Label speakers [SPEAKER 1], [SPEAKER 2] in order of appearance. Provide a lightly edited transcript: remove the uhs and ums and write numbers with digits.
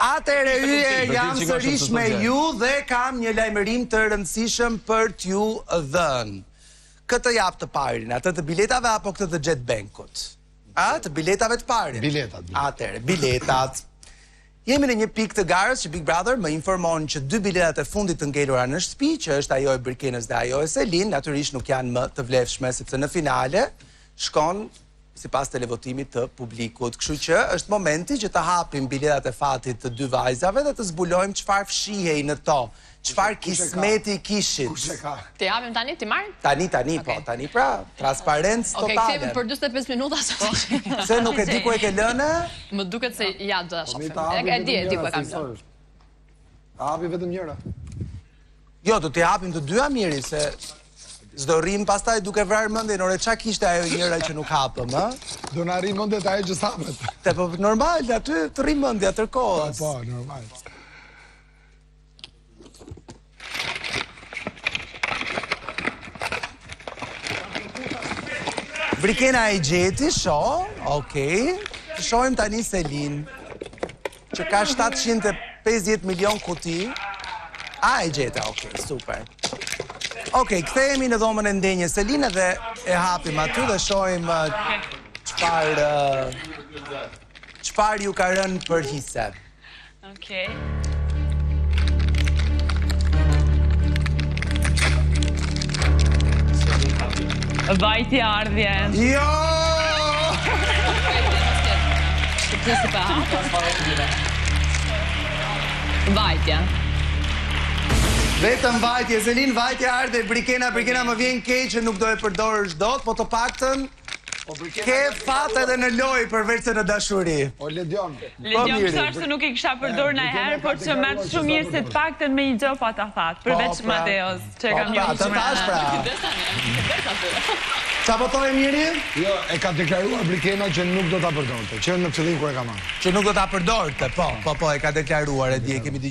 [SPEAKER 1] Atëherë yje jam sërish me ju dhe kam një lajmërim të rëndësishëm për t'ju dhënë. Kë të jap të parin, atë të biletave apo këtë të Jet Bankut? A, të biletave të parin.
[SPEAKER 2] Biletat.
[SPEAKER 1] Atëherë, biletat. Jemi në një pikë të garës që Big Brother më informon që dy biletat e fundit të ngelura në shtëpi, që është ajo e Brikenës dhe ajo e Selin, natyrisht nuk janë më të vlefshme sepse në finale shkon sipas televotimit të publikut. Kështu që është momenti që të hapim biletat e fatit të dy vajzave dhe të zbulojmë çfarë fshihej në to, çfarë kismeti kishit.
[SPEAKER 2] Kush e ka?
[SPEAKER 3] T'i hapim tani, t'i marrim?
[SPEAKER 1] Tani, tani, po, tani pra, transparencë
[SPEAKER 3] totale. Okej, kthehemi për 45 minuta
[SPEAKER 1] po. Se nuk e di ku e ke lënë?
[SPEAKER 3] Më duket se ja do ta po, shohim. E di, e di ku e kam lënë.
[SPEAKER 2] Ta hapi vetëm njëra.
[SPEAKER 1] Jo, do t'i hapim të dyja Miri, se s'do rrim pastaj duke vrarë mendjen, ore ça kishte ajo njëra që nuk hapëm, ë?
[SPEAKER 2] Do na rri mendja te ajo që s'hapet.
[SPEAKER 1] Te po normal, aty të rri mendja tërë
[SPEAKER 2] kohës. Po, po, normal.
[SPEAKER 1] Brikena e gjeti, shoh, okej. Shohim tani Selin, që ka 750 milion kuti. A, e gjeta, okej, super. Okej, kthehemi në dhomën e ndenjes Selin edhe e hapim aty dhe shohim çfarë çfarë ju ka rënë për hise.
[SPEAKER 3] Okej. Vajtje ardhje.
[SPEAKER 1] Jo!
[SPEAKER 3] Sepse si pa hapur. Vajtje.
[SPEAKER 1] Vetëm vajtje, Selin, vajtje ardhje, Brikena, Brikena më vjen keq që nuk do e përdorësh dot, po të paktën
[SPEAKER 2] Po Brikena
[SPEAKER 1] Ke fat edhe në lojë përveç se në
[SPEAKER 2] dashuri. O Ledion.
[SPEAKER 1] Po,
[SPEAKER 4] Ledion, kështu ashtu nuk e kisha përdorur ndonjëherë, por që merr shumë mirë se të paktën me një gjë pata fat, po, përveç pra. Mateos, që e
[SPEAKER 1] po,
[SPEAKER 4] kam
[SPEAKER 1] pra, njohur shumë. Po, pra. Ça po thoje Miri?
[SPEAKER 2] Jo, e ka deklaruar Brikena që nuk do ta përdorte, që në fillim kur e ka marrë.
[SPEAKER 1] Që nuk do ta përdorte, po, po, po, e ka deklaruar, e di, e kemi dëgjuar.